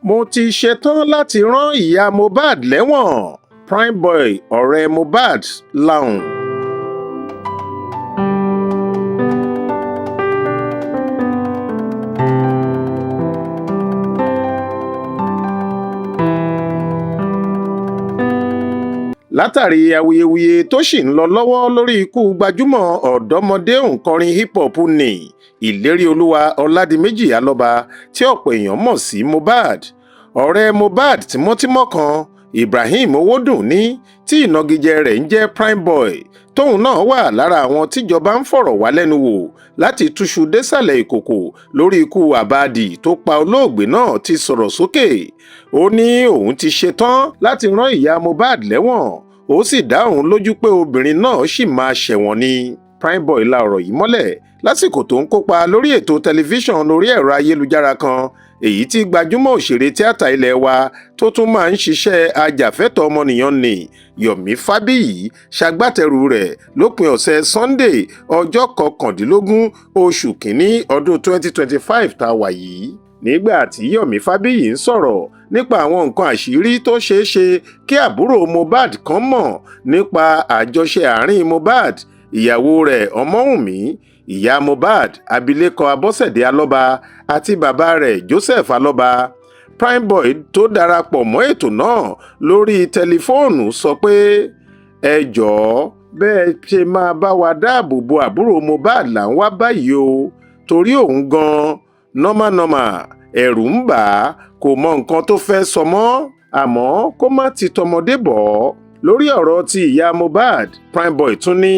Mo ti ṣetán láti rán ìyá Mohbad lẹ́wọ̀n, Primeboy ọ̀rẹ́ Mohbad lahùn. Látàrí awuyewuye tó ṣì ń lọ lọ́wọ́ lórí ikú gbajúmọ̀ ọ̀dọ́mọdé òǹkọrin hip hop ní Ìléríolúwà Ọládìméjì Alọ́ba tí ọ̀pọ̀ èèyàn mọ̀ sí Mohbad, ọ̀rẹ́ Mohbad tímọ́tímọ́ kan, Ibrahim Owódùnní tí ìnagijẹ rẹ̀ ń jẹ́ Primeboy, tóun náà wà lára àwọn tíjọba ń fọ̀rọ̀ wá lẹ́nu wò láti túṣu désàlẹ̀ ìkòkò lórí ikú àbàdì tó pa olóògbé náà, ti sọ̀rọ̀ sókè. Ó ní òun ti ṣetán láti rán ìyá Mohbad lẹ́wọ̀n, ó sì dá òun lójú pé obìnrin náà ṣì máa ṣẹ̀wọ̀n ni. Primeboy la ọ̀rọ̀ yìí mọ́lẹ̀ lásìkò tó ń kópa lórí ètò tẹlifíṣàn orí ẹ̀rọ ayélujára kan, èyí tí gbajúmọ̀ òṣèré tíátà ilé wa tó tún máa ń ṣiṣẹ́ ajàfẹ́tọ̀ọ́ ọmọnìyàn ní Yomi Fabiyi ṣagbátẹrù rẹ̀ lópin ọ̀sẹ̀ Sunday, ọjọ́ 19 oṣù kínní ọdún 2025 tá a wà yìí. Nígbà tí Yomi Fabiyi ń sọ̀rọ̀ nípa àwọn nǹkan àṣírí tó ṣeé ṣe kí àbúrò Mohbad kan mọ̀ nípa àjọṣe àárín Mohbad, ìyàwó rẹ̀ Ọmọ́wùnmí, ìyá Mohbad abilékọ Abọ́sẹ̀dé Alọ́ba àti bàbá rẹ̀ Joseph Alọ́ba, Primeboy tó darapọ̀ mọ́ ètò náà lórí tẹlifóònù sọ pé, "Ẹ jọ̀ọ́, bẹ́ ẹ ṣe máa bá wa dáàbò bo àbúrò Mohbad là ń wá báyìí o, torí òun gan-an normal normal, ẹ̀rù ń bà á, kò mọ nǹkan tó fẹ́ sọ mọ́, àmọ́ kó má ti tọmọdé bọ̀ ọ́." Lórí ọ̀rọ̀ ti ìyá Mohbad, Primeboy tún ní,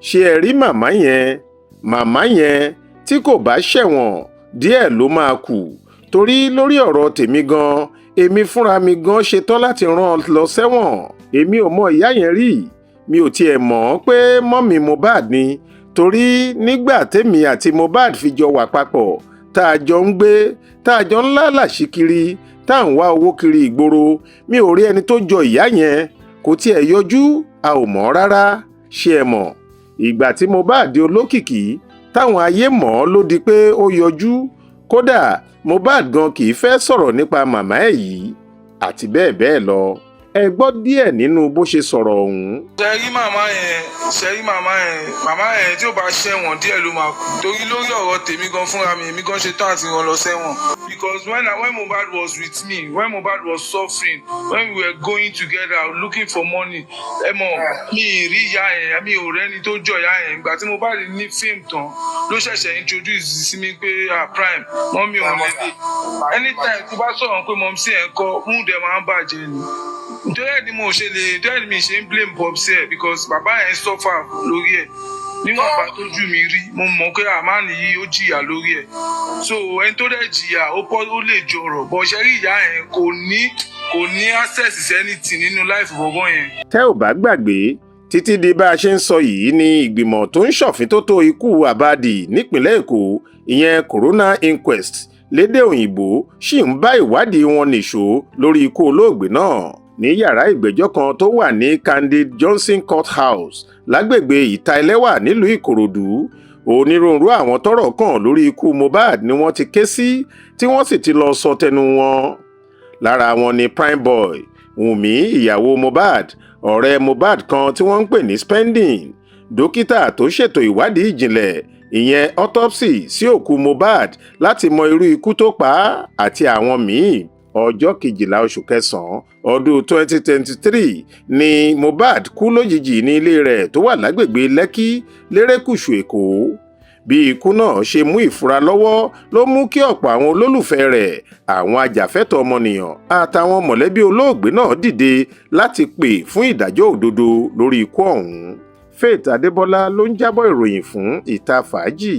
"Ṣé ẹ rí màmá yẹn? Màmá yẹn tí kò bá ṣẹ̀wọ̀n díẹ̀ ló máa kù, torí lórí ọ̀rọ̀ tèmi gan, èmi fúnra mi gan ṣetán láti rán an lọ sẹ́wọ̀n. Èmi ò mọ ìyá yẹn rí, mi ò tiẹ̀ mọ̀ ọ́ pé mummy Mohbad ni, torí nígbà tèmi àti Mohbad fi jọ wà papọ̀, tá a jọ ń gbé, tá a jọ ń lálàsí kiri, tá à ń wá owó kiri ìgboro, mi ò rí ẹni tó jọ ìyá yẹn. Kò tiẹ̀ yọjú, a ò mọ̀ ọ́ rárá. Ṣé ẹ mọ̀, ìgbà tí Mohbad di olókìkí táwọn ayé mọ̀ ọ́ ló di pé ó yọjú. Kódà Mohbad gan kì í fẹ́ sọ̀rọ̀ nípa màmá ẹ̀ yìí," àti bẹ́ẹ̀ bẹ́ẹ̀ lọ. Ẹ gbọ́ díẹ̀ nínú bó ṣe sọ̀rọ̀ ọ̀hún. Ṣe rí màmá yẹn, ṣe rí màmá yẹn, màmá yẹn tí ò bá ṣẹ̀wọ̀n díẹ̀ ló máa kú, torí lórí ọ̀rọ̀ tèmi gan fúnra mi, èmi gan ṣe tán àti rán lọ sẹ́wọ̀n. Because when Mohbad was with me, when Mohbad was suffering, when we were going together looking for money, ẹ mọ̀, mi ì rí ìyá yẹn, mi ò rẹ́ni tó jọ ìyá yẹn. Ìgbà tí Mohbad ní fíìmù tán ló ṣẹ̀ṣẹ̀ introduce sí mi pé, "Ah, Prime, mummy òun lélẹ̀." Anytime tí bá sọ̀rọ̀ pé mumsy ẹ̀ ń kọ́, mood ẹ̀ máa ń bàjẹ́ ni. Nítorí ẹ̀ ni mo ṣe lè, nítorí ẹ̀ ni mi ṣe ń blame popsi ẹ̀, because bàbá yẹn suffer lórí ẹ̀. Níwọ̀n bá tójú mi rí, mo mọ̀ pé àmánì yìí ó jìyà lórí ẹ̀. So ẹni tó dẹ̀ jìyà, ó pọ́, ó lè jọrọ̀ bọ̀. Ṣe rí ìyá yẹn, kò ní access sí anything nínú life bọ̀bọ̀ yẹn. Tẹ́ ò bá gbàgbé, títí di bá a ṣe ń sọ yìí ni ìgbìmọ̀ tó ń ṣọ̀fíntótó ikú Àbàdì nípìnlẹ̀ Èkó, ìyẹn coroner inquest lédè òyìnbó, ṣì ń bá ìwádìí wọn nìṣó lórí ikú olóògbé náà ní yàrá ìgbẹ́jọ́ kan tó wà ní Candide Johnson Court House lágbègbè Ìta Ẹlẹ́wà nílùú Ìkòròdú. Onírúurú àwọn tọ́rọ̀ kàn lórí ikú Mohbad ni wọ́n ti ké sí, tí wọ́n sì ti lọ sọ tẹnu wọn. Lára wọn ni Primeboy, Wùnmí ìyàwó Mohbad, ọ̀rẹ́ Mohbad kan tí wọ́n ń pè ní Spending, dókítà tó ṣètò ìwádìí ìjìnlẹ̀, ìyẹn autopsy, sí òkú Mohbad láti mọ irú ikú tó pa á, àti àwọn míín. Ọjọ́ 12 oṣù kẹsàn-án ọdún 2023 ni Mohbad kú lójijì ní ilé rẹ̀ tó wà lágbègbè Lẹ́kì lérékùṣù Èkó. Bí ikú náà ṣe mú ìfura lọ́wọ́ ló mú kí ọ̀pọ̀ àwọn olólùfẹ́ rẹ̀, àwọn ajàfẹ́tọ̀ọ́ ọmọnìyàn àtàwọn mọ̀lẹ́bí olóògbé náà dìde láti pè fún ìdájọ́ òdodo lórí ikú ọ̀hún. Faith Adébọlá ló ń jábọ̀ ìròyìn fún Ìta Fàájì.